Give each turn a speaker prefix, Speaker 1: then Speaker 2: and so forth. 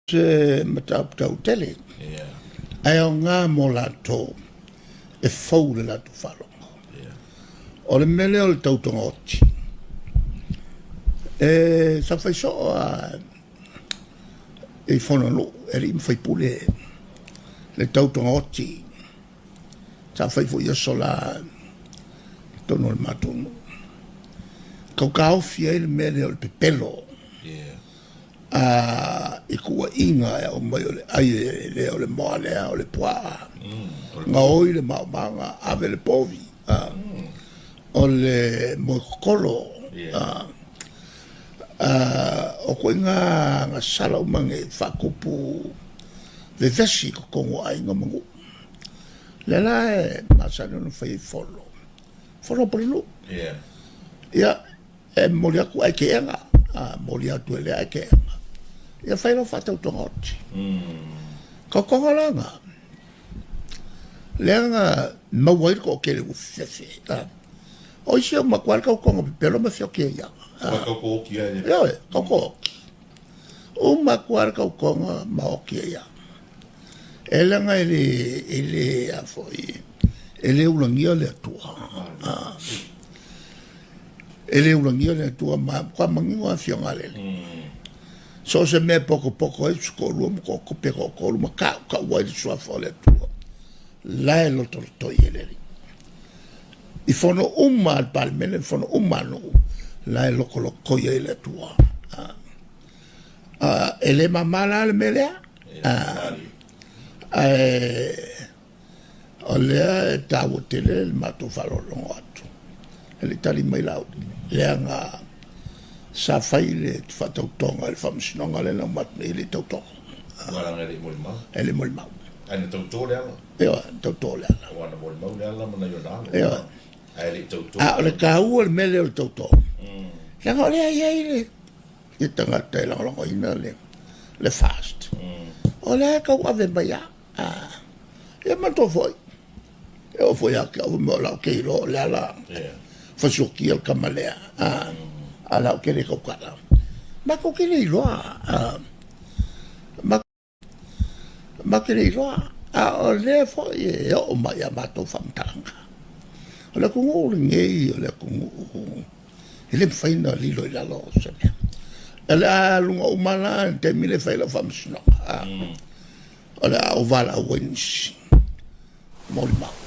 Speaker 1: Se mataupu tau tele, ae aoga mo latou e fou le latou faalogo. O le mea lea o le tau togaoti, e sa fai soo lava i fono a nuu e alii ma faipule le tau togaoti. Sa fai foi i aso la i totonu o le matou nuu, tau taofi ai le mea lea o le pepelo i tuuaiga e aumai o le ai e lea o le moa lea o le puaa, gaoi le maomaga, ave le povi, o le moe totolo, o ituaiga agasala uma nei e faatupu vevesi i totonu o aiga ma nuu. O lea la e masani ona fai ai fono, fono a pulenuu. Ia, e momoli atu ae teena, a momoli atu e lea ae teena, ia fai lau faatautoga oti. Tautoga la na, lea na maua ai le toatele ua fefefe, o isi e uma atu lava le tautoga pepelo ma feoti ai lava. Ioe, tauto oti. Uma atu lava le tautoga ma oti ai lava. E leaga e le, e le a foi, e le ulagia le Atua. E le ulagia le Atua ma matua manino lava Afioga a le Alii. So o se mea e potopoto ai si toalua ma pe toatolu ma tautau ai le Suafa o le Atua, la e lotolotoi e le Alii. I fono uma a le Palemene, fono uma a nuu, la e lotolotoi ai le Atua. E le mama la le mea lea, ae o lea e taua tele le matou faalogologo atu, e le i tali mai Laauli, leaga sa fai le faatautoga i le faamasinoga lea na uma atu nei, e le i tauto.
Speaker 2: Aua leaga e le i molimau.
Speaker 1: E le i molimau.
Speaker 2: Ae na tauto Leala.
Speaker 1: Ioe, na tauto Leala.
Speaker 2: Aua na molimau Leala ma nai ona alo.
Speaker 1: Ioe.
Speaker 2: Ae le i tauto.
Speaker 1: A o le taua o le mea lea o le tauto, leaga o lea e i ai le tagata e lagolagoina le FAST. O lea e tau ave mai lava. Ia manatua foi, e oo foi ia te au, fai mai o la ou te iloa o Leala fasiotia le tama lea, a o la ou te le tautala. Matou te le iloa, matou te le iloa, a o lea foi e oo mai ia matou faamatalaga. O le atunuu lenei o le atunuu e le mafai ona lilo i lalo se mea. O le a luga uma la le taimi lea e fai ai lau faamasinoga, o le a ou valaau ai nisi molimau.